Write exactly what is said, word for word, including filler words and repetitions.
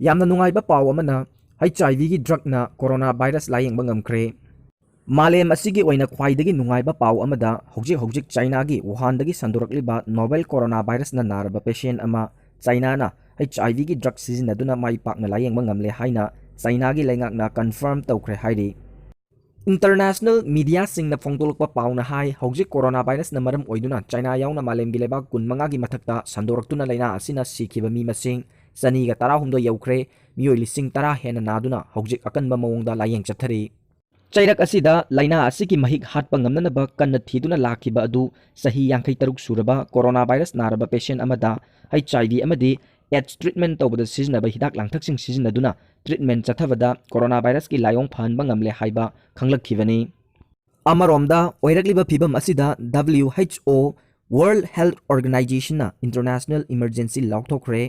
ꯌꯥꯝꯅ ꯅꯨꯡꯉꯥꯏꯕ ꯄꯥꯎ ꯑꯃꯅ, ꯍꯩꯆ ꯑꯥꯏ ꯚꯤꯒꯤ ꯗ꯭ꯔꯒꯅ ꯀꯣꯔꯣꯅꯥ ꯚꯥꯏꯔꯁ ꯂꯥꯌꯦꯡꯕ ꯉꯝꯈ꯭ꯔꯦ꯫ ꯃꯥꯂꯦꯝ ꯑꯁꯤꯒꯤ ꯑꯣꯏꯅ ꯈ꯭ꯋꯥꯏꯗꯒꯤ ꯅꯨꯡꯉꯥꯏꯕ ꯄꯥꯎ ꯑꯃꯗ, ꯍꯧꯖꯤꯛ ꯍꯧꯖꯤꯛ ꯆꯥꯏꯅꯥꯒꯤ ꯋꯨꯍꯥꯟꯗꯒꯤ ꯁꯟꯗꯣꯔꯛꯂꯤꯕ ꯅꯣꯕꯦꯜ ꯀꯣꯔꯣꯅꯥ ꯚꯥꯏꯔꯁꯅ ꯅꯥꯔꯕ ꯄꯦꯁꯦꯟ ꯑꯃ ꯆꯥꯏꯅꯥꯅ ꯍꯩꯆ ꯑꯥꯏ ꯚꯤꯒꯤ ꯗ꯭ꯔꯒ ꯁꯤꯖꯤꯟꯅꯗꯨꯅ ꯃꯥꯏ ꯄꯥꯛꯅ ꯂꯥꯌꯦꯡꯕ ꯉꯝꯂꯦ ꯍꯥꯏꯅ ꯆꯥꯏꯅꯥꯒꯤ ꯂꯩꯉꯥꯛꯅ ꯀꯟꯐꯥꯔꯝ ꯇꯧꯈ꯭ꯔꯦ ꯍꯥꯏꯔꯤ꯫ ꯏꯟꯇꯔꯅꯦꯁꯅꯦꯜ ꯃꯤꯗꯤꯌꯥꯁꯤꯡꯅ ꯐꯣꯡꯗꯣꯛꯂꯛꯄ ꯄꯥꯎꯅ ꯍꯥꯏ, ꯍꯧꯖꯤꯛ ꯀꯣꯔꯣꯅꯥ ꯚꯥꯏꯔꯁꯅ ꯃꯔꯝ ꯑꯣꯏꯗꯨꯅ ꯆꯥꯏꯅꯥ ꯌꯥꯎꯅ ꯃꯥꯂꯦꯝꯒꯤ ꯂꯩꯕꯥꯛ ꯀꯨꯟ ꯃꯉꯥꯒꯤ ꯃꯊꯛꯇ ꯁꯟꯗꯣꯔꯛꯇꯨꯅ ꯂꯥꯏꯅꯥ ꯑꯁꯤꯅ ꯁꯤꯈꯤꯕ ꯃꯤ ꯃꯁꯤꯡ ꯆꯅꯤꯒ ꯇꯔꯥꯍꯨꯝꯗꯣꯏ ꯌꯧꯈ꯭ꯔꯦ꯫ ꯃꯤꯑꯣꯏ ꯂꯤꯁꯤꯡ ꯇꯔꯥ ꯍꯦꯟꯅ ꯅꯥꯗꯨꯅ ꯍꯧꯖꯤꯛ ꯑꯀꯟꯕ ꯃꯑꯣꯡꯗ ꯂꯥꯌꯦꯡ ꯆꯠꯊꯔꯤ꯫ ꯆꯩꯔꯛ ꯑꯁꯤꯗ ꯂꯥꯏꯅꯥ ꯑꯁꯤꯒꯤ ꯃꯍꯤꯛ ꯍꯥꯠꯄ ꯉꯝꯅꯅꯕ ꯀꯟꯅ ꯊꯤꯗꯨꯅ ꯂꯥꯛꯈꯤꯕ ꯑꯗꯨ ꯆꯍꯤ ꯌꯥꯡꯈꯩ ꯇꯔꯨꯛ ꯁꯨꯔꯕ ꯀꯣꯔꯣꯅꯥ ꯚꯥꯏꯔꯁ ꯅꯥꯔꯕ ꯄꯦꯁꯦꯟ ꯑꯃꯗ ꯍꯩꯆ ꯑꯥꯏ ꯚꯤ ꯑꯃꯗꯤ ꯑꯦꯗꯁ ꯇ꯭ꯔꯤꯠꯃꯦꯟ ꯇꯧꯕꯗ ꯁꯤꯖꯤꯟꯅꯕ ꯍꯤꯗꯥꯛ ꯂꯥꯡꯊꯛꯁꯤꯡ ꯁꯤꯖꯤꯟꯅꯗꯨꯅ ꯇ꯭ꯔꯤꯠꯃꯦꯟ ꯆꯠꯊꯕꯗ ꯀꯣꯔꯣꯅꯥ ꯚꯥꯏꯔꯁꯀꯤ ꯂꯥꯏꯑꯣꯡ ꯐꯍꯟꯕ ꯉꯝꯂꯦ ꯍꯥꯏꯕ ꯈꯪꯂꯛꯈꯤꯕꯅꯤ꯫ ꯑꯃꯔꯣꯝꯗ, ꯑꯣꯏꯔꯛꯂꯤꯕ ꯐꯤꯚꯝ ꯑꯁꯤꯗ W H O, world health ꯑꯣꯔꯒꯅꯥꯏꯖꯦꯁꯟꯅ ꯏꯟꯇꯔꯅꯦꯁꯅꯦꯜ ꯏꯃꯔꯖꯦꯟꯁꯤ ꯂꯥꯎꯊꯣꯛꯈ꯭ꯔꯦ꯫